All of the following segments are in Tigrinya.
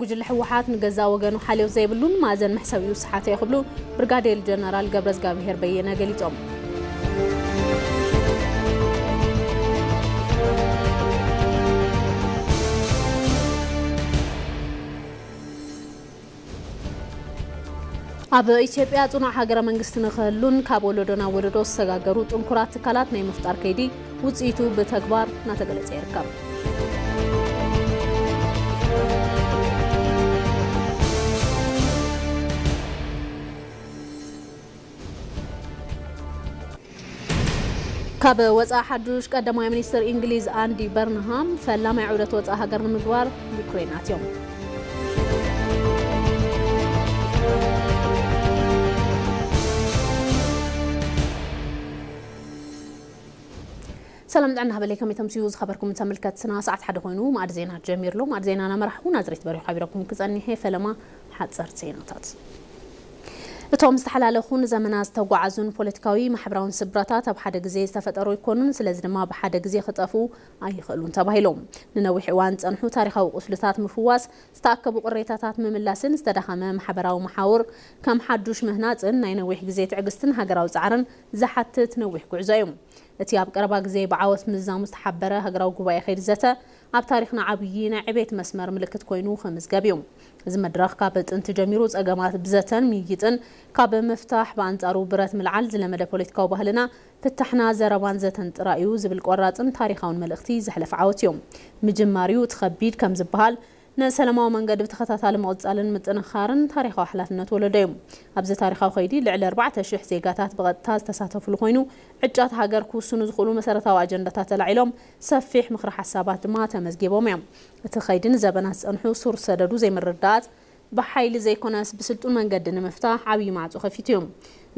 ጉጅለ ህወሓት ንገዛ ወገኑ ሓልዮት ዘይብሉን ማእዘን መሕሰቢኡ ዝሰሓተ እዩ ክብሉ ብርጋዴር ጀነራል ገብረዝጋብሄር በየነ ገሊጾም። ኣብ ኢትዮጵያ ጽኑዕ ሃገረ መንግስቲ ንኽህሉን ካብ ወለዶ ናብ ወለዶ ዝሰጋገሩ ጥንኩራት ትካላት ናይ ምፍጣር ከይዲ ውጽኢቱ ብተግባር እናተገለጸ ይርከብ። ካብ ወጻኢ ሓዱሽ ቀዳማይ ሚኒስትር እንግሊዝ ኣንዲ በርንሃም ፈላማይ ዑደት ወጻኢ ሃገር ንምግባር ዩክሬን ኣትዮም። ሰላም ጥዕና ሃበለይ፣ ከመይ ተምስዩ ዝኸበርኩም ተመልከትትና? ሰዓት ሓደ ኮይኑ ማዕድ ዜና ጀሚርሎ። ማዕድ ዜና እናመራሕኹ ናዝሬት በሪኹ ሓቢረኩም ክጸኒሕ እየ። ፈለማ ሓጸርቲ ዜናታት። እቶም ዝተሓላለኹ ንዘመናት ዝተጓዓዙን ፖለቲካዊ ማሕበራውን ስብራታት ኣብ ሓደ ግዜ ዝተፈጠሩ ኣይኮኑን። ስለዚ ድማ ብሓደ ግዜ ክጠፍኡ ኣይኽእሉን ተባሂሎም። ንነዊሕ እዋን ዝጸንሑ ታሪኻዊ ቁስልታት ምፍዋስ፣ ዝተኣከቡ ቅሬታታት ምምላስን ዝተዳኸመ ማሕበራዊ መሓውር ከም ሓዱሽ ምህናጽን ናይ ነዊሕ ግዜ ትዕግስትን ሃገራዊ ጻዕርን ዝሓትት ነዊሕ ጉዕዞ እዩ። እቲ ኣብ ቀረባ ግዜ ብዓወት ምዝዛሙ ዝተሓበረ ሃገራዊ ጉባኤ ከይዲ ዘተ፣ ኣብ ታሪኽና ዓብዪ ናይ ዕቤት መስመር ምልክት ኮይኑ ክምዝገብ እዩ። እዚ መድረኽ ካብ ጥንቲ ጀሚሩ ጸገማት ብዘተን ምይይጥን ካብ ምፍታሕ ብኣንጻሩ ብረት ምልዓል ዝለመደ ፖለቲካዊ ባህልና፣ ፍታሕና ዘረባን ዘተን ጥራይ እዩ ዝብል ቆራጽን ታሪኻውን መልእኽቲ ዘሕለፈ ዓወት እዩ። ምጅማር እዩ እቲ ከቢድ ከም ዝበሃል፣ ንሰላማዊ መንገዲ ብተኸታታሊ ምቕጻልን ምጥንኻርን ታሪኻዊ ሓላፍነት ወለዶ እዩ። ኣብዚ ታሪኻዊ ከይዲ ልዕሊ ኣርባዕተ ሽሕ ዜጋታት ብቐጥታ ዝተሳተፉሉ ኮይኑ፣ ዕጫት ሃገር ክውስኑ ዝኽእሉ መሰረታዊ ኣጀንዳታት ተላዒሎም፣ ሰፊሕ ምኽሪ ሓሳባት ድማ ተመዝጊቦም እዮም። እቲ ከይዲ ንዘበናት ዝጸንሑ ሱር ሰደዱ ዘይምርድዳኣት ብሓይሊ ዘይኮነስ ብስልጡን መንገዲ ንምፍታሕ ዓብዪ ማዕጾ ከፊቱ እዩ።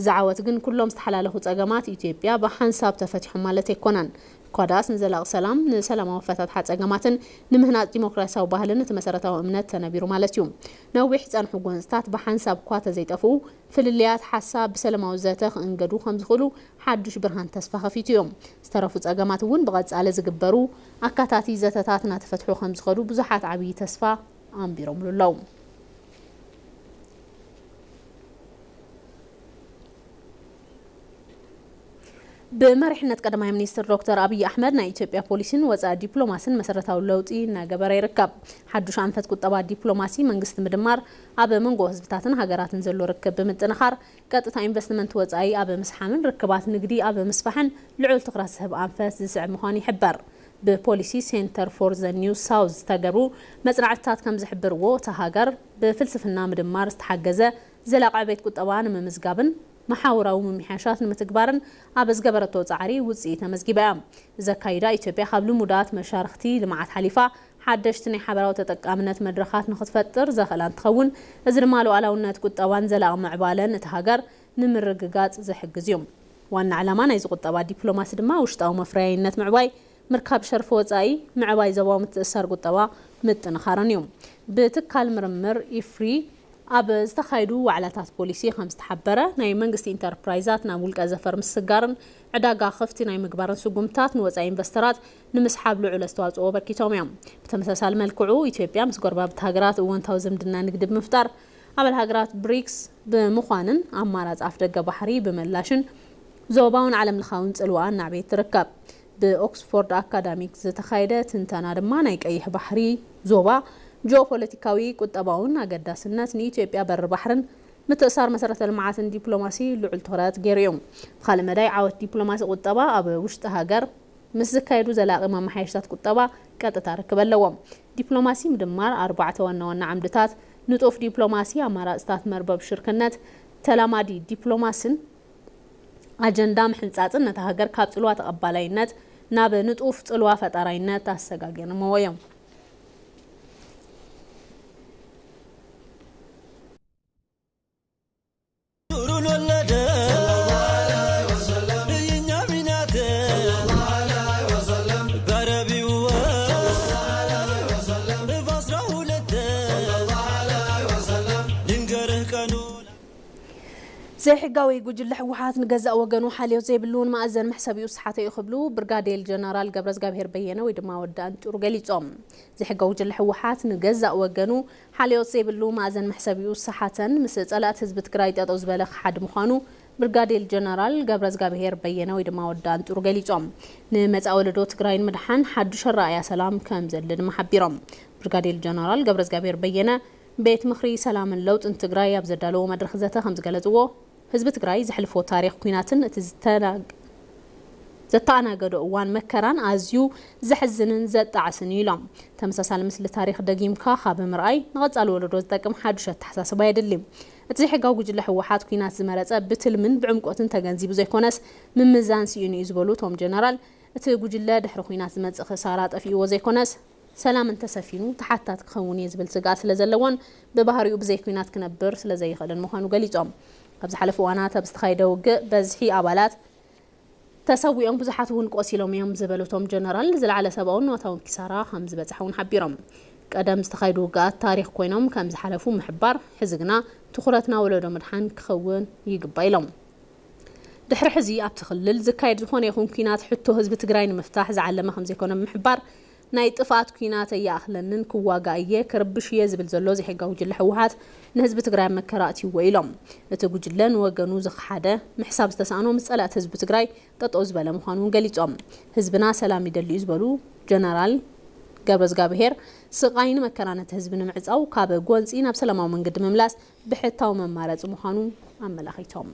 እዚ ዓወት ግን ኩሎም ዝተሓላለኹ ጸገማት ኢትዮጵያ ብሓንሳብ ተፈቲሖም ማለት ኣይኮነን። እኳ ደኣስ ንዘላቒ ሰላም፣ ንሰላማዊ ኣፈታትሓ ጸገማትን ንምህናጽ ዲሞክራሲያዊ ባህልን እቲ መሰረታዊ እምነት ተነቢሩ ማለት እዩ። ነዊሕ ዝጸንሑ ጎንጽታት ብሓንሳብ እኳ ተዘይጠፍኡ፣ ፍልልያት ሓሳብ ብሰላማዊ ዘተ ክእንገዱ ከም ዝኽእሉ ሓዱሽ ብርሃን ተስፋ ከፊቱ እዮም። ዝተረፉ ጸገማት እውን ብቐጻሊ ዝግበሩ ኣካታቲ ዘተታት እናተፈትሑ ከም ዝኸዱ ብዙሓት ዓብዪ ተስፋ ኣንቢሮምሉ ኣለዉ። ብመሪሕነት ቀዳማይ ሚኒስትር ዶክተር ኣብይ ኣሕመድ ናይ ኢትዮጵያ ፖሊሲን ወጻኢ ዲፕሎማሲን መሰረታዊ ለውጢ እናገበረ ይርከብ። ሓዱሽ ኣንፈት ቁጠባ ዲፕሎማሲ መንግስቲ ምድማር፣ ኣብ መንጎ ህዝብታትን ሃገራትን ዘሎ ርክብ ብምጥንኻር፣ ቀጥታ ኢንቨስትመንት ወጻኢ ኣብ ምስሓምን ርክባት ንግዲ ኣብ ምስፋሕን ልዑል ትኹረት ዝህብ ኣንፈት ዝስዕብ ምዃኑ ይሕበር። ብፖሊሲ ሴንተር ፎር ዘ ኒው ሳውዝ ዝተገብሩ መጽናዕትታት ከም ዝሕብርዎ፣ እታ ሃገር ብፍልስፍና ምድማር ዝተሓገዘ ዘላቒ ዕቤት ቁጠባ ንምምዝጋብን መሓውራዊ ምምሕያሻት ንምትግባርን ኣብ ዝገበረቶ ጻዕሪ ውጽኢት ኣመዝጊባ እያ። ዘካይዳ ኢትዮጵያ ካብ ልሙዳት መሻርኽቲ ልምዓት ሓሊፋ ሓደሽቲ ናይ ሓበራዊ ተጠቃምነት መድረኻት ንኽትፈጥር ዘኽእላ እንትኸውን፣ እዚ ድማ ሉዓላውነት ቁጠባን ዘላቒ ምዕባለን እታ ሃገር ንምርግጋጽ ዝሕግዝ እዩ። ዋና ዕላማ ናይዚ ቁጠባ ዲፕሎማሲ ድማ ውሽጣዊ መፍረያይነት ምዕባይ፣ ምርካብ ሸርፊ ወጻኢ፣ ምዕባይ ዞባዊ ምትእስሳር ቁጠባ ምጥንኻርን እዩ። ብትካል ምርምር ኢፍሪ ኣብ ዝተኻየዱ ዋዕላታት ፖሊሲ ከም ዝተሓበረ፣ ናይ መንግስቲ ኢንተርፕራይዛት ናብ ውልቀ ዘፈር ምስጋርን ዕዳጋ ክፍቲ ናይ ምግባርን ስጉምታት ንወጻኢ ኢንቨስተራት ንምስሓብ ልዑል ኣስተዋጽኦ ኣበርኪቶም እዮም። ብተመሳሳሊ መልክዑ፣ ኢትዮጵያ ምስ ጎረባብቲ ሃገራት እወንታዊ ዝምድና ንግዲ ብምፍጣር፣ ኣባል ሃገራት ብሪክስ ብምዃንን ኣማራጺ ኣፍደገ ባሕሪ ብመላሽን ዞባውን ዓለም ለኻውን ጽልዋኣ እናዕበየት ትርከብ። ብኦክስፎርድ ኣካዳሚክ ዝተኻየደ ትንተና ድማ፣ ናይ ቀይሕ ባሕሪ ዞባ ጂኦፖለቲካዊ ቁጠባውን ኣገዳስነት፣ ንኢትዮጵያ በሪ ባሕርን ምትእሳር መሰረተ ልምዓትን ዲፕሎማሲ ልዑል ትኹረት ገይሩ እዩ። ብኻልእ መዳይ፣ ዓወት ዲፕሎማሲ ቁጠባ ኣብ ውሽጢ ሃገር ምስ ዝካየዱ ዘላቒ መመሓየሽታት ቁጠባ ቀጥታ ርክብ ኣለዎም። ዲፕሎማሲ ምድማር ኣርባዕተ ዋና ዋና ዓምድታት፣ ንጡፍ ዲፕሎማሲ፣ ኣማራፅታት መርበብ ሽርክነት፣ ተላማዲ ዲፕሎማስን ኣጀንዳ ምሕንፃፅን ነታ ሃገር ካብ ፅልዋ ተቐባላይነት ናብ ንጡፍ ፅልዋ ፈጣራይነት ኣሰጋጊሮምዎ እዮም። ዘይሕጋዊ ጉጅለ ህወሓት ንገዛእ ወገኑ ሓልዮት ዘይብሉን ማእዘን መሕሰቢኡ ዝሰሓተ እዩ ክብሉ ብርጋዴር ጀነራል ገብረዝጋብሄር በየነ ወይ ድማ ወዲ ኣንጥሩ ገሊጾም። ዘይሕጋዊ ጉጅለ ህወሓት ንገዛእ ወገኑ ሓልዮት ዘይብሉ ማእዘን መሕሰቢኡ ዝሰሓተን ምስ ጸላእቲ ህዝቢ ትግራይ ጠጠው ዝበለ ክሓድ ምዃኑ ብርጋዴር ጀነራል ገብረዝጋብሄር በየነ ወይ ድማ ወዲ ኣንጥሩ ገሊጾም። ንመጻኢ ወለዶ ትግራይ ንምድሓን ሓዱሽ ኣረኣእያ ሰላም ከም ዘድሊ ድማ ሓቢሮም። ብርጋዴር ጀነራል ገብረዝጋብሄር በየነ ቤት ምኽሪ ሰላምን ለውጥን ትግራይ ኣብ ዘዳለዎ መድረኽ ዘተ ከም ዝገለጽዎ፣ ህዝቢ ትግራይ ዘሕልፎ ታሪኽ ኲናትን እቲ ዝተናግ-፣ ዘተኣናገዶ እዋን መከራን ኣዝዩ ዘሕዝንን ዘጣዕስን እዩ ኢሎም። ተመሳሳሊ ምስሊ ታሪኽ ደጊምካ ካብ ምርኣይ ንቐጻሊ ወለዶ ዝጠቅም ሓዱሽ ኣተሓሳስባ የድሊ። እቲ ዘይሕጋዊ ጉጅለ ህወሓት ኲናት ዝመረጸ ብትልምን ብዕምቆትን ተገንዚቡ ዘይኮነስ ምምዛን ስኢኑ እዩ ዝበሉ እቶም ጀነራል፣ እቲ ጉጅለ ድሕሪ ኲናት ዝመጽእ ክሳራ ጠፊእዎ ዘይኮነስ ሰላም እንተሰፊኑ ተሓታቲ ክኸውን እየ ዝብል ስግኣት ስለ ዘለዎን ብባህሪኡ ብዘይ ኲናት ክነብር ስለ ዘይኽእልን ምዃኑ ገሊጾም። ኣብ ዝሓለፉ እዋናት ኣብ ዝተኻየደ ውግእ በዝሒ ኣባላት ተሰዊኦም ብዙሓት እውን ቆሲሎም እዮም ዝበሉ እቶም ጀነራል፣ ዝለዓለ ሰብኣውን ንዋታውን ኪሳራ ከም ዝበጽሐ እውን ሓቢሮም። ቀደም ዝተኻየዱ ውግኣት ታሪኽ ኮይኖም ከም ዝሓለፉ ምሕባር፣ ሕዚ ግና ትኹረትና ወለዶ ምድሓን ክኸውን ይግባእ ኢሎም። ድሕሪ ሕዚ ኣብቲ ክልል ዝካየድ ዝኾነ ይኹን ኲናት ሕቶ ህዝቢ ትግራይ ንምፍታሕ ዝዓለመ ከም ዘይኮነ ብምሕባር፣ ናይ ጥፍኣት ኲናት ኣየኣኽለንን ክዋጋእ እየ፣ ክርብሽ እየ ዝብል ዘሎ ዘይሕጋዊ ጉጅለ ህወሓት ንህዝቢ ትግራይ ኣብ መከራ ኣእትይዎ ኢሎም። እቲ ጉጅለ ንወገኑ ዝኸሓደ፣ ምሕሳብ ዝተሳእኖ ምስ ጸላእቲ ህዝቢ ትግራይ ጠጠው ዝበለ ምዃኑ እውን ገሊጾም። ህዝብና ሰላም ይደሊ እዩ ዝበሉ ጀነራል ገብረዝጋብሄር፣ ስቓይን መከራን እቲ ህዝቢ ንምዕጻው ካብ ጎንጺ ናብ ሰላማዊ መንገዲ ምምላስ ብሕታዊ መማረፂ ምዃኑ ኣመላኺቶም።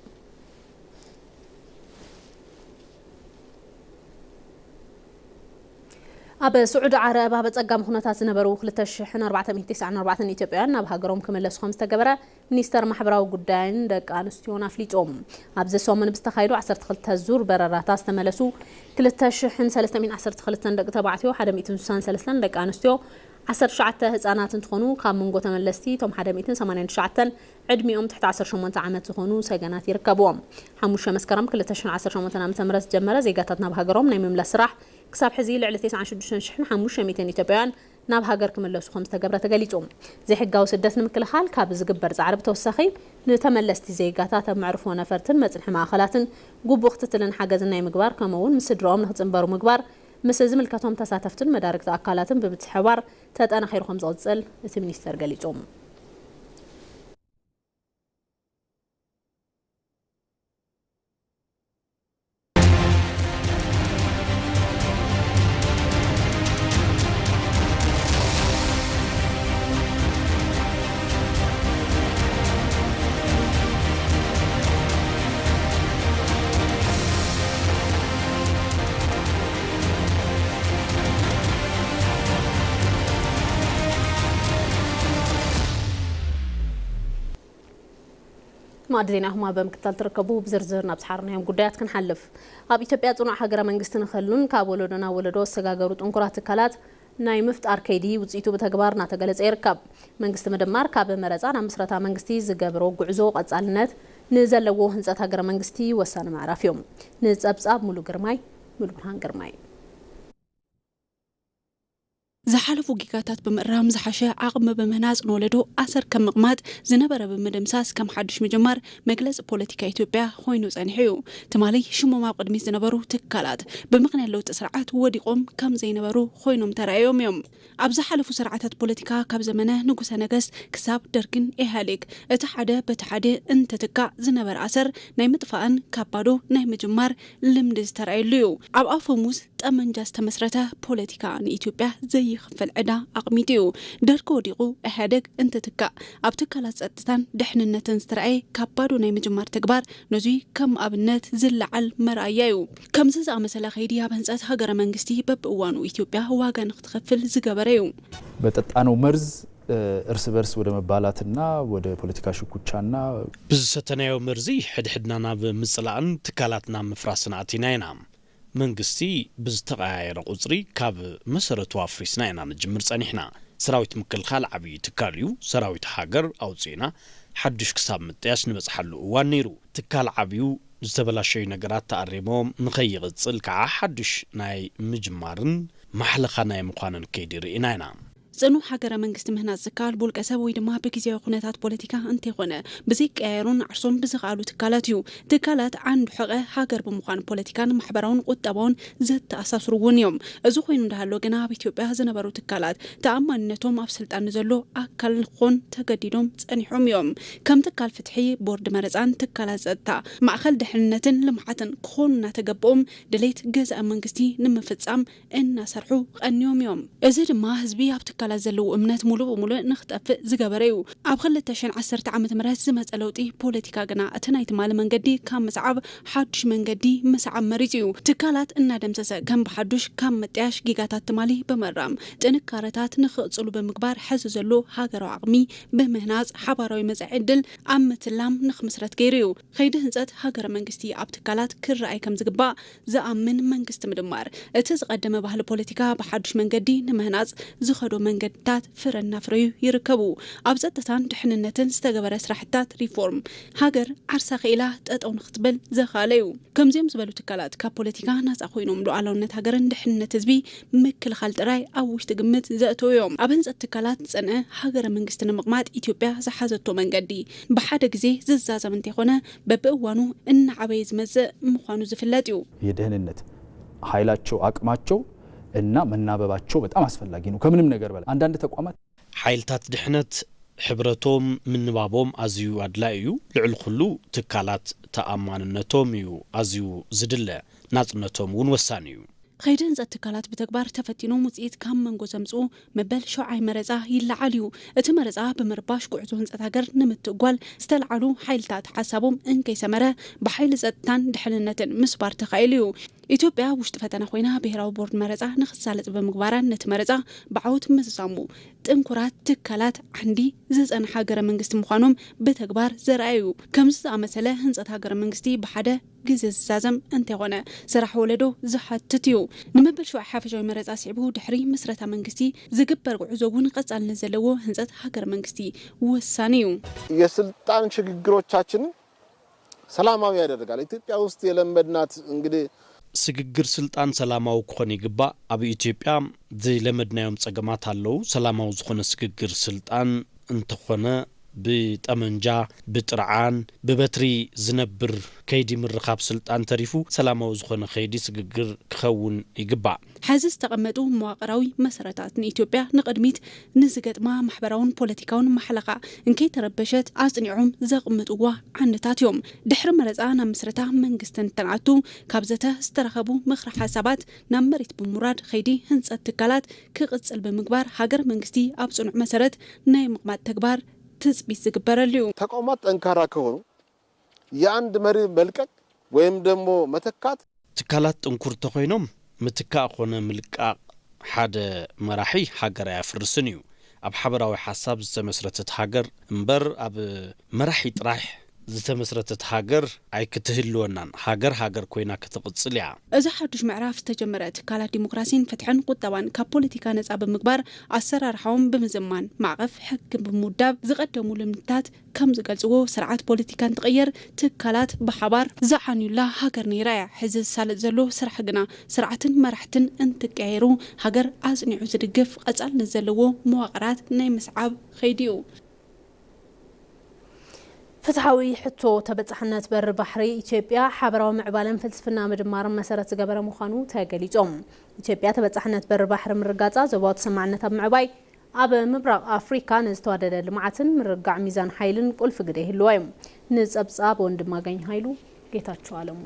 ኣብ ስዑዲ ዓረብ ኣብ ኣጸጋሚ ኩነታት ዝነበሩ ክልተ ሽሕን ኣርባዕተ ሚእትን ተስዓን ኣርባዕተን ኢትዮጵያውያን ናብ ሃገሮም ክምለሱ ከም ዝተገበረ ሚኒስተር ማሕበራዊ ጉዳይን ደቂ ኣንስትዮን ኣፍሊጡ። ኣብዚ ሰሙን ብዝተኻየዱ ዓሰርተ ክልተ ዙር በረራታት ዝተመለሱ ክልተ ሽሕን ሰለስተ ሚእትን ዓሰርተ ክልተን ደቂ ተባዕትዮ፣ ሓደ ሚእትን ስሳን ሰለስተን ደቂ ኣንስትዮ፣ ዓሰርተ ትሽዓተ ህጻናት እንትኾኑ፣ ካብ መንጎ ተመለስቲ እቶም ሓደ ሚእትን ሰማንያን ትሽዓተን ዕድሚኦም ትሕቲ ዓሰርተ ሸሞንተ ዓመት ዝኾኑ ሰገናት ይርከብዎም። ሓሙሽተ መስከረም ክልተ ሽሕን ዓሰርተ ሸሞንተን ዓመተ ምህረት ዝጀመረ ዜጋታት ናብ ሃገሮም ናይ ምምላስ ስራሕ ክሳብ ሕዚ ልዕሊ ተስዓን ሽዱሽተን ሽሕን ሓሙሽተ ሚእትን ኢትዮጵያውያን ናብ ሃገር ክምለሱ ከም ዝተገብረ ተገሊጹ። ዘይሕጋዊ ስደት ንምክልኻል ካብ ዝግበር ጻዕሪ ብተወሳኺ፣ ንተመለስቲ ዜጋታት ኣብ መዕርፎ ነፈርትን መጽንሒ ማእኸላትን ግቡእ ክትትልን ሓገዝን ናይ ምግባር፣ ከምኡ እውን ምስ ስድራኦም ንክጽንበሩ ምግባር፣ ምስ ዝምልከቶም ተሳተፍትን መዳርግቲ ኣካላትን ብምትሕብባር ተጠናኺሩ ከም ዝቕጽል እቲ ሚኒስተር ገሊጹ። ማዕዲ ዜና ኢኹም ኣብ ምክትታል ትርከቡ። ብዝርዝር ናብ ዝሓርናዮም ጉዳያት ክንሓልፍ። ኣብ ኢትዮጵያ ጽኑዕ ሃገረ መንግስቲ ንክህሉን ካብ ወለዶ ናብ ወለዶ ዝሰጋገሩ ጥንኩራት ትካላት ናይ ምፍጣር ከይዲ ውጽኢቱ ብተግባር እናተገለጸ ይርከብ። መንግስቲ ምድማር ካብ መረጻ ናብ ምስረታ መንግስቲ ዝገብሮ ጉዕዞ ቀጻልነት ንዘለዎ ህንጸት ሃገረ መንግስቲ ወሳኒ ምዕራፍ እዩ። ንጸብጻብ ሙሉ ግርማይ፣ ሙሉ ብርሃን ግርማይ። ዝሓለፉ ጌጋታት ብምእራም ዝሓሸ ዓቕሚ ብምህናጽ ንወለዶ ኣሰር ከም ምቕማጥ ዝነበረ ብምድምሳስ ከም ሓድሽ ምጅማር መግለጺ ፖለቲካ ኢትዮጵያ ኮይኑ ጸኒሑ እዩ። ትማሊ ሽሞም ኣብ ቅድሚት ዝነበሩ ትካላት ብምኽንያት ለውጢ ስርዓት ወዲቖም ከም ዘይነበሩ ኮይኖም ተራእዮም እዮም። ኣብ ዝሓለፉ ስርዓታት ፖለቲካ ካብ ዘመነ ንጉሰ ነገስት ክሳብ ደርግን ኢህኣዴግ እቲ ሓደ በቲ ሓደ እንትትካእ ዝነበረ ኣሰር ናይ ምጥፋእን ካብ ባዶ ናይ ምጅማር ልምዲ ዝተራእየሉ እዩ። ኣብ ኣፈሙዝ ጠመንጃ ዝተመስረተ ፖለቲካ ንኢትዮጵያ ዘይኽፈል ዕዳ ኣቕሚጡ እዩ። ደርጊ ወዲቑ ኢህኣዴግ እንትትካእ ኣብ ትካላት ጸጥታን ድሕንነትን ዝተራእየ ካብ ባዶ ናይ ምጅማር ተግባር ነዙይ ከም ኣብነት ዝለዓል መርኣያ እዩ። ከምዚ ዝኣመሰለ ከይዲ ኣብ ህንጸት ሃገረ መንግስቲ በብእዋኑ ኢትዮጵያ ዋጋ ንክትኸፍል ዝገበረ እዩ። በጠጣነው መርዝ እርስ በርስ ወደ መባላትና ወደ ፖለቲካ ሽኩቻና ብዝሰተናዮ መርዚ ሕድሕድና ናብ ምጽላእን ትካላትና ምፍራስን ኣቲና ኢና። መንግስቲ ብዝተቐያየረ ቁጽሪ ካብ መሰረቱ ኣፍሪስና ኢና ንጅምር ጸኒሕና። ሰራዊት ምክልኻል ዓብዪ ትካል እዩ። ሰራዊት ሃገር ኣውጺእና ሓዱሽ ክሳብ ምጥያሽ ንበጽሓሉ እዋን ነይሩ። ትካል ዓብዩ ዝተበላሸዩ ነገራት ተኣሪሞም ንኸይቕጽል ከዓ ሓዱሽ ናይ ምጅማርን ማሕለኻ ናይ ምዃንን ከይዲ ርኢና ኢና። ጽኑዕ ሃገረ መንግስቲ ምህናጽ ዝከኣል ብውልቀ ሰብ ወይ ድማ ብግዜያዊ ኩነታት ፖለቲካ እንተይኮነ፣ ብዘይቀያየሩን ዓርሶም ብዝኸኣሉ ትካላት እዩ። ትካላት ዓንዲ ሑቐ ሃገር ብምዃን ፖለቲካን ማሕበራውን ቁጠባውን ዘተኣሳስሩ እውን እዮም። እዚ ኮይኑ እንዳሃሎ ግና ኣብ ኢትዮጵያ ዝነበሩ ትካላት ተኣማንነቶም ኣብ ስልጣን ንዘሎ ኣካል ንክኾን ተገዲዶም ጸኒሖም እዮም። ከም ትካል ፍትሒ፣ ቦርድ መረጻን ትካላት ጸጥታ ማእኸል ድሕንነትን ልምዓትን ክኾኑ እናተገበኦም ድሌት ገዛኢ መንግስቲ ንምፍጻም እናሰርሑ ቀንዮም እዮም። እዚ ድማ ህዝቢ ኣብ ትካላት ዘለዎ እምነት ሙሉእ ብሙሉእ ንክጠፍእ ዝገበረ እዩ። ኣብ ክልተ ሽሕን ዓሰርተ ዓመተ ምህረት ዝመጸ ለውጢ ፖለቲካ ግና እቲ ናይ ትማሊ መንገዲ ካብ ምስዓብ ሓዱሽ መንገዲ ምስዓብ መሪጹ እዩ። ትካላት እናደምሰሰ ከም ብሓዱሽ ካብ ምጥያሽ ጌጋታት ትማሊ ብምእራም ጥንካረታት ንክቕጽሉ ብምግባር ሕዚ ዘሎ ሃገራዊ ዓቕሚ ብምህናጽ ሓባራዊ መጻኢ ዕድል ኣብ ምትላም ንክምስረት ገይሩ እዩ። ከይዲ ህንጸት ሃገረ መንግስቲ ኣብ ትካላት ክረኣይ ከም ዝግባእ ዝኣምን መንግስቲ ምድማር፣ እቲ ዝቐደመ ባህሊ ፖለቲካ ብሓዱሽ መንገዲ ንምህናጽ ዝኸዶ መንገድታት ፍረ እናፍረዩ ይርከቡ። ኣብ ጸጥታን ድሕንነትን ዝተገበረ ስራሕታት ሪፎርም፣ ሃገር ዓርሳ ክኢላ ጠጠው ንክትብል ዘኽኣለ እዩ። ከምዚኦም ዝበሉ ትካላት ካብ ፖለቲካ ናጻ ኮይኖም ሉዓላውነት ሃገርን ድሕንነት ህዝቢ ምክልኻል ጥራይ ኣብ ውሽጢ ግምት ዘእተው እዮም። ኣብ ህንጸት ትካላት ዝጸንዐ ሃገረ መንግስቲ ንምቕማጥ ኢትዮጵያ ዝሓዘቶ መንገዲ ብሓደ ግዜ ዝዛዘም እንተይኮነ በብእዋኑ እናዓበየ ዝመጽእ ምዃኑ ዝፍለጥ እዩ። የደህንነት ኃይላቸው አቅማቸው እና መናበባቸው በጣም አስፈላጊ ነው ከምንም ነገር በላይ። አንዳንድ ተቋማት ሓይልታት ድሕነት ሕብረቶም ምንባቦም ኣዝዩ ኣድላዪ እዩ። ልዕሊ ኩሉ ትካላት ተኣማንነቶም እዩ ኣዝዩ ዝድለ። ናጽነቶም እውን ወሳኒ እዩ። ኸይዲ ህንጸት ትካላት ብተግባር ተፈቲኖም ውፅኢት ካብ መንጎ ዘምፅኡ መበል ሸውዓይ መረፃ ይለዓል እዩ። እቲ መረፃ ብምርባሽ ጉዕዞ ህንፀት ሃገር ንምትእጓል ዝተለዓሉ ሓይልታት ሓሳቦም እንከይሰመረ ብሓይሊ ፀጥታን ድሕንነትን ምስባር ተኻኢሉ እዩ። ኢትዮጵያ ውሽጢ ፈተና ኮይና ብሄራዊ ቦርድ መረፃ ንክሳለጥ ብምግባራን ነቲ መረፃ ብዓወት ምዝዛሙ ጥንኩራት ትካላት ዓንዲ ዝፀንሐ ሃገረ መንግስቲ ምዃኖም ብተግባር ዘርኣየ እዩ። ከምዚ ዝኣመሰለ ህንፀት ሃገረ መንግስቲ ብሓደ ግዜ ዝዛዘም እንተይኮነ ስራሕ ወለዶ ዝሓትት እዩ። ንመበል ሸውዓይ ሓፈሻዊ መረፃ ስዒቡ ድሕሪ ምስረታ መንግስቲ ዝግበር ጉዕዞ እውን ቀፃልነት ዘለዎ ህንፀት ሃገረ መንግስቲ ወሳኒ እዩ። የስልጣን ሽግግሮቻችንን ሰላማዊ ያደርጋል። ኢትዮጵያ ውስጥ የለመድናት እንግዲህ ስግግር ስልጣን ሰላማዊ ክኾን ይግባእ። ኣብ ኢትዮጵያ ዝለመድናዮም ጸገማት ኣለዉ። ሰላማዊ ዝኾነ ስግግር ስልጣን እንተኾነ ብጠመንጃ፣ ብጥርዓን፣ ብበትሪ ዝነብር ከይዲ ምርኻብ ስልጣን ተሪፉ ሰላማዊ ዝኾነ ከይዲ ስግግር ክኸውን ይግባእ። ሐዚ ዝተቐመጡ መዋቕራዊ መሰረታት ንኢትዮጵያ ንቕድሚት ንዝገጥማ ማሕበራውን ፖለቲካውን ማሕለኻ እንከይተረበሸት ኣጽኒዖም ዘቕምጥዋ ዓንድታት እዮም። ድሕሪ መረጻ ናብ ምስረታ መንግስቲ እንትንኣቱ ካብ ዘተ ዝተረኸቡ ምኽሪ ሓሳባት ናብ መሬት ብምውራድ ኸይዲ ህንጸት ትካላት ክቕጽል ብምግባር ሃገር መንግስቲ ኣብ ጽኑዕ መሰረት ናይ ምቕማጥ ተግባር ትጽቢት ዝግበረሉ እዩ። ተቋማት ጠንካራ ከሆኑ የአንድ መሪ መልቀቅ ወይም ደግሞ መተካት ትካላት ጥንኩር ተኾይኖም ምትካእ ኾነ ምልቃቕ ሓደ መራሒ ሃገር ኣያፍርስን እዩ። ኣብ ሓበራዊ ሓሳብ ዝተመስረተት ሃገር እምበር ኣብ መራሒ ጥራሕ ዝተመስረተት ሃገር ኣይክትህልወናን። ሃገር ሃገር ኮይና ክትቕጽል እያ። እዚ ሓዱሽ ምዕራፍ ዝተጀመረ ትካላት ዲሞክራሲን ፍትሕን ቁጠባን ካብ ፖለቲካ ነጻ ብምግባር ኣሰራርሓኦም ብምዝማን ማዕቐፍ ሕጊ ብምውዳብ ዝቐደሙ ልምድታት ከም ዝገልፅዎ ስርዓት ፖለቲካ እንትቕየር ትካላት ብሓባር ዝዓንዩላ ሃገር ነይራ እያ። ሕዚ ዝሳለጥ ዘሎ ስራሕ ግና ስርዓትን መራሕትን እንትቀያየሩ ሃገር ኣፅኒዑ ዝድግፍ ቀፃልነት ዘለዎ መዋቕራት ናይ ምስዓብ ኸይዲ እዩ። ፍትሓዊ ሕቶ ተበፃሕነት በሪ ባሕሪ ኢትዮጵያ ሓበራዊ ምዕባለን ፍልስፍና ምድማርን መሰረት ዝገበረ ምዃኑ ተገሊፆም። ኢትዮጵያ ተበፃሕነት በሪ ባሕሪ ምርጋፃ ዞባዊ ተሰማዕነት ኣብ ምዕባይ ኣብ ምብራቕ ኣፍሪካ ንዝተዋደደ ልምዓትን ምርግጋዕ ሚዛን ሓይልን ቁልፊ ግደ ይህልዋ እዩ። ንፀብፃብ ወንድማገኝ ሃይሉ፣ ጌታቸው ኣለሙ።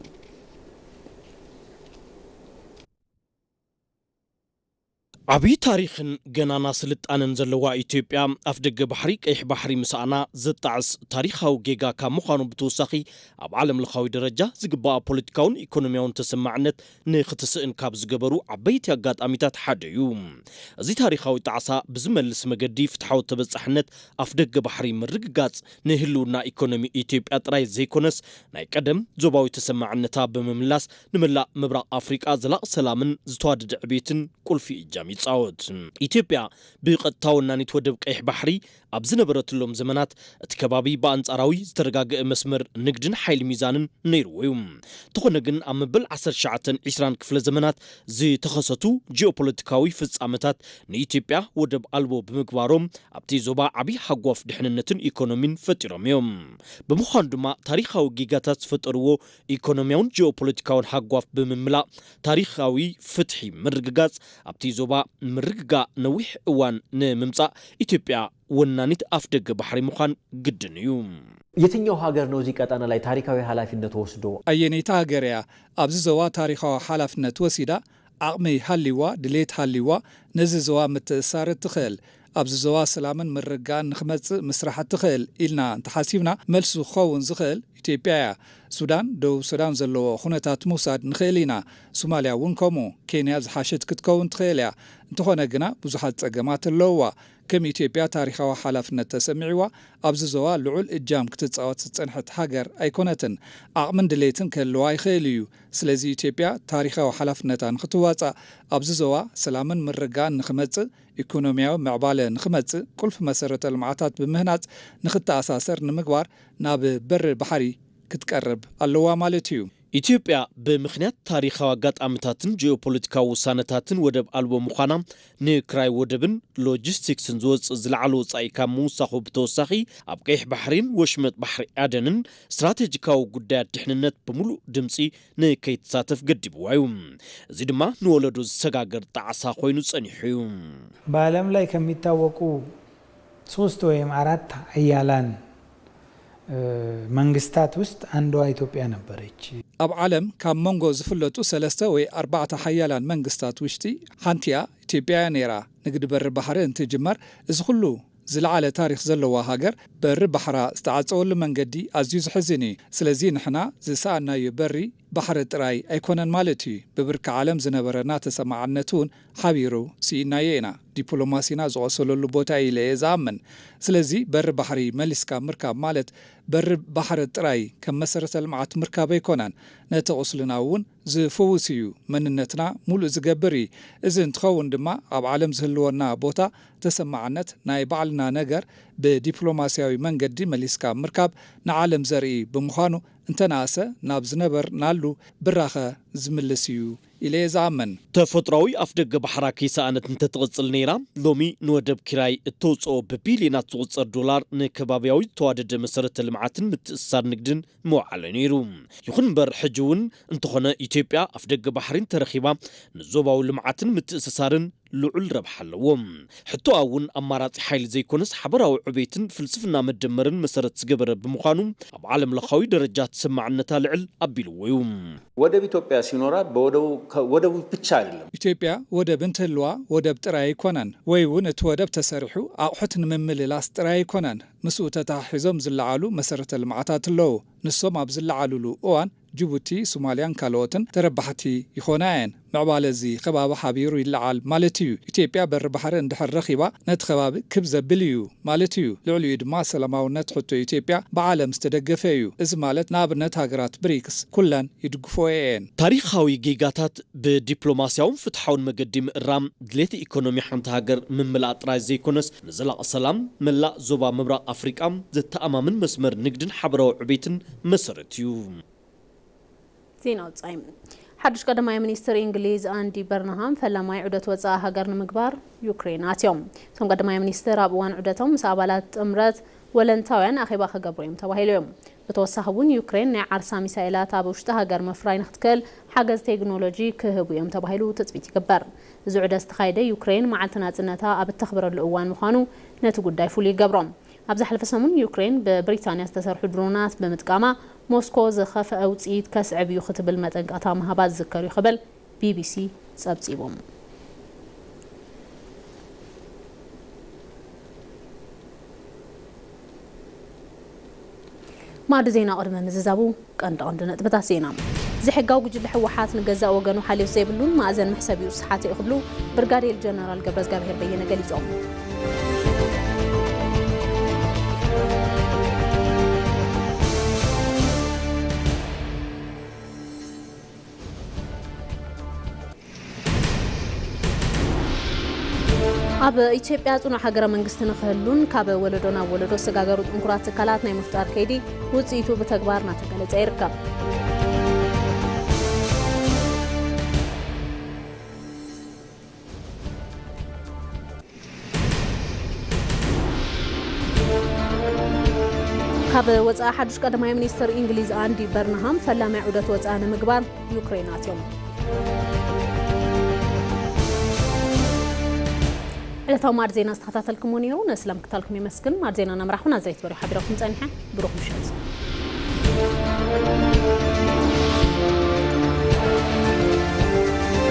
ዓብዪ ታሪኽን ገናና ስልጣነን ዘለዋ ኢትዮጵያ ኣፍደገ ባሕሪ ቀይሕ ባሕሪ ምስኣና ዘጣዕስ ታሪኻዊ ጌጋ ካብ ምዃኑ ብተወሳኺ ኣብ ዓለም ለኻዊ ደረጃ ዝግባኣ ፖለቲካውን ኢኮኖሚያውን ተሰማዕነት ንክትስእን ካብ ዝገበሩ ዓበይቲ ኣጋጣሚታት ሓደ እዩ። እዚ ታሪኻዊ ጣዕሳ ብዝመልስ መገዲ ፍትሓዊ ተበጻሕነት ኣፍደገ ባሕሪ ምርግጋጽ ንህልውና ኢኮኖሚ ኢትዮጵያ ጥራይ ዘይኮነስ ናይ ቀደም ዞባዊ ተሰማዕነታ ብምምላስ ንመላእ ምብራቕ ኣፍሪቃ ዘላቕ ሰላምን ዝተዋደደ ዕቤትን ቁልፊ እጃም ይጻወት። ኢትዮጵያ ብቐጥታ ወናኒት ወደብ ቀይሕ ባሕሪ ኣብ ዝነበረትሎም ዘመናት እቲ ከባቢ ብኣንጻራዊ ዝተረጋገአ መስመር ንግድን ሓይሊ ሚዛንን ነይርዎ እዩ። እንተኾነ ግን ኣብ መበል ዓሰርተ ትሽዓተን ዕስራን ክፍለ ዘመናት ዝተኸሰቱ ጂኦፖለቲካዊ ፍጻመታት ንኢትዮጵያ ወደብ ኣልቦ ብምግባሮም ኣብቲ ዞባ ዓቢ ሃጓፍ ድሕንነትን ኢኮኖሚን ፈጢሮም እዮም። ብምዃኑ ድማ ታሪኻዊ ጌጋታት ዝፈጠርዎ ኢኮኖሚያውን ጂኦፖለቲካውን ሃጓፍ ብምምላእ ታሪኻዊ ፍትሒ ምርግጋጽ ኣብቲ ዞባ ምርግጋእ ነዊሕ እዋን ንምምጻእ ኢትዮጵያ ወናኒት ኣፍደገ ባሕሪ ምዃን ግድን እዩ። የትኛው ሀገር ነው እዚህ ቀጠና ላይ ታሪካዊ ኃላፊነት ወስዶ ኣየነይቲ ሃገር እያ ኣብዚ ዞባ ታሪኻዊ ሓላፍነት ወሲዳ ዓቕሚ ሃልይዋ ድሌት ሃልይዋ ነዚ ዞባ ምትእስሳር እትኽእል ኣብዚ ዞባ ሰላምን ምርግጋእን ንኽመጽእ ምስራሕ እትኽእል ኢልና እንተሓሲብና መልሱ ክኸውን ዝኽእል ኢትዮጵያ እያ። ሱዳን፣ ደቡብ ሱዳን ዘለዎ ኩነታት ምውሳድ ንኽእል ኢና። ሶማልያ እውን ከምኡ። ኬንያ ዝሓሸት ክትከውን ትኽእል እያ። እንተኾነ ግና ብዙሓት ጸገማት ኣለውዋ። ከም ኢትዮጵያ ታሪኻዊ ሓላፍነት ተሰሚዕዋ ኣብዚ ዞባ ልዑል እጃም ክትጻወት ዝጸንሐት ሃገር ኣይኮነትን። ዓቕምን ድሌትን ክህልዋ ይኽእል እዩ። ስለዚ ኢትዮጵያ ታሪኻዊ ሓላፍነታ ንኽትዋጻእ ኣብዚ ዞባ ሰላምን ምርግጋእን ንኽመጽእ ኢኮኖሚያዊ ምዕባለ ንኽመጽእ ቁልፊ መሰረተ ልምዓታት ብምህናጽ ንኽተኣሳሰር ንምግባር ናብ በሪ ባሕሪ ክትቀርብ ኣለዋ ማለት እዩ። ኢትዮጵያ ብምኽንያት ታሪኻዊ ኣጋጣሚታትን ጂኦፖለቲካዊ ውሳነታትን ወደብ ኣልቦ ምዃና ንክራይ ወደብን ሎጂስቲክስን ዝወፅእ ዝለዓለ ወፃኢ ካብ ምውሳኹ ብተወሳኺ ኣብ ቀይሕ ባሕሪን ወሽመጥ ባሕሪ ኣደንን ስትራቴጂካዊ ጉዳያት ድሕንነት ብምሉእ ድምፂ ንከይትሳተፍ ገዲብዋ እዩ። እዚ ድማ ንወለዶ ዝሰጋገር ጣዕሳ ኮይኑ ፀኒሑ እዩ። በዓለም ላይ ከሚታወቁ ሶስት ወይም አራት ሀያላን መንግስታት ውስጥ አንዷ ኢትዮጵያ ነበረች። ኣብ ዓለም ካብ መንጎ ዝፍለጡ ሰለስተ ወይ ኣርባዕተ ሓያላን መንግስታት ውሽጢ ሓንቲ እያ ኢትዮጵያ እያ ነይራ። ንግዲ በሪ ባሕሪ እንትጅመር እዚ ኩሉ ዝለዓለ ታሪኽ ዘለዋ ሃገር በሪ ባሕራ ዝተዓፀወሉ መንገዲ ኣዝዩ ዝሕዝን እዩ። ስለዚ ንሕና ዝሰኣናዮ በሪ ባሕሪ ጥራይ ኣይኮነን ማለት እዩ። ብብርኪ ዓለም ዝነበረና ተሰማዕነት እውን ሓቢሩ ስኢናዮ ኢና። ዲፕሎማሲና ዝቖሰለሉ ቦታ እዩ ኢለ እየ ዝኣምን። ስለዚ በሪ ባሕሪ መሊስካ ምርካብ ማለት በሪ ባሕሪ ጥራይ ከም መሰረተ ልምዓት ምርካብ ኣይኮነን። ነቲ ቁስልና እውን ዝፍውስ እዩ። መንነትና ሙሉእ ዝገብር እዩ። እዚ እንትኸውን ድማ ኣብ ዓለም ዝህልወና ቦታ ተሰማዕነት ናይ ባዕልና ነገር ብዲፕሎማሲያዊ መንገዲ መሊስካ ምርካብ ንዓለም ዘርኢ ብምዃኑ እንተነኣሰ ናብ ዝነበርናሉ ብራኸ ዝምልስ እዩ ኢለ እየ ዝኣምን። ተፈጥሮኣዊ ኣፍደገ ባሕራ ከይሰኣነት እንተትቕጽል ነይራ፣ ሎሚ ንወደብ ኪራይ እተውጽኦ ብቢልዮናት ዝቑጸር ዶላር ንከባብያዊ ዝተዋደደ መሰረተ ልምዓትን ምትእስሳር ንግድን ምውዓለ ነይሩ። ይኹን እምበር ሕጂ እውን እንተኾነ ኢትዮጵያ ኣፍደገ ባሕሪ እንተረኺባ ንዞባዊ ልምዓትን ምትእስሳርን ልዑል ረብሓ ኣለዎ። ሕቶኣ እውን ኣማራጺ ሓይሊ ዘይኮነስ ሓበራዊ ዕቤትን ፍልስፍና መደመርን መሰረት ዝገበረ ብምዃኑ ኣብ ዓለም ለኻዊ ደረጃ ተሰማዕነታ ልዕል ኣቢልዎ እዩ። ወደብ ኢትዮጵያ ሲኖራ በወደቡ ወደቡ ብቻ አይደለም። ኢትዮጵያ ወደብ እንትህልዋ ወደብ ጥራይ ኣይኮነን ወይ እውን እቲ ወደብ ተሰሪሑ ኣቑሑት ንምምልላስ ጥራይ ኣይኮነን። ምስኡ ተተሓሒዞም ዝለዓሉ መሰረተ ልምዓታት ኣለዉ። ንሶም ኣብ ዝለዓሉሉ እዋን ጅቡቲ፣ ሶማልያን ካልኦትን ተረባሕቲ ይኾና እየን። ምዕባለ እዚ ከባቢ ሓቢሩ ይለዓል ማለት እዩ። ኢትዮጵያ በሪ ባሕሪ እንድሕር ረኺባ ነቲ ከባቢ ክብ ዘብል እዩ ማለት እዩ። ልዕሊኡ ድማ ሰላማውነት ሕቶ ኢትዮጵያ ብዓለም ዝተደገፈ እዩ። እዚ ማለት ንኣብነት ሃገራት ብሪክስ ኩለን ይድግፍኦ እየን። ታሪኻዊ ጌጋታት ብዲፕሎማስያውን ፍትሓውን መገዲ ምእራም ድሌት ኢኮኖሚ ሓንቲ ሃገር ምምላእ ጥራይ ዘይኮነስ ንዘላቒ ሰላም መላእ ዞባ ምብራቕ ኣፍሪቃ ዘተኣማምን መስመር ንግድን ሓበራዊ ዕቤትን መሰረት እዩ። ዜና ወጻኢ። ሓድሽ ቀዳማይ ሚኒስትር እንግሊዝ ኣንዲ በርንሃም ፈላማይ ዑደት ወጻኢ ሃገር ንምግባር ዩክሬን ኣትዮም። እቶም ቀዳማይ ሚኒስትር ኣብ እዋን ዑደቶም ምስ ኣባላት ጥምረት ወለንታውያን ኣኼባ ክገብሩ እዮም ተባሂሉ እዮም። ብተወሳኺ እውን ዩክሬን ናይ ዓርሳ ሚሳኤላት ኣብ ውሽጢ ሃገር ምፍራይ ንክትክእል ሓገዝ ቴክኖሎጂ ክህቡ እዮም ተባሂሉ ትፅቢት ይግበር። እዚ ዑደት ዝተኻየደ ዩክሬን መዓልቲ ናፅነታ ኣብ እተኽብረሉ እዋን ምዃኑ ነቲ ጉዳይ ፍሉይ ይገብሮ። ኣብ ዝሓለፈ ሰሙን ዩክሬን ብብሪታንያ ዝተሰርሑ ድሮናት ብምጥቃማ ሞስኮ ዝኸፍአ ውፅኢት ከስዕብ እዩ ክትብል መጠንቀቕታ ምሃባ ዝዝከር እዩ ክብል ቢቢሲ ጸብጺቡ። ማዕዲ ዜና ቅድሚ ምዝዛቡ ቀንዲ ቀንዲ ነጥብታት ዜና። ዘይሕጋዊ ጉጅለ ህወሓት ንገዛእ ወገኑ ሓልዮት ዘይብሉን ማእዘን መሕሰቢኡ ዝሰሓተ እዩ ክብሉ ብርጋዴር ጀነራል ገብረዝጋብሄር በየነ ገሊጾም። ኣብ ኢትዮጵያ ጽኑዕ ሃገረ መንግስቲ ንክህሉን ካብ ወለዶ ናብ ወለዶ ዝሰጋገሩ ጥንኩራት ትካላት ናይ ምፍጣር ከይዲ ውጽኢቱ ብተግባር እናተገለጸ ይርከብ። ካብ ወጻኢ ሓዱሽ ቀዳማይ ሚኒስትር እንግሊዝ ኣንዲ በርንሃም ፈላማይ ዑደት ወጻኢ ንምግባር ዩክሬን ኣትዮም። ዕለታዊ ማዕድ ዜና ዝተኸታተልኩሞ ነይሩ። ነስለ ምክታልኩም የመስግን። ማዕድ ዜና እናምራሕኩ ናዝሬት በሪሁ ሓቢረኩም ጸኒሐ። ብሩኽ ምሸት።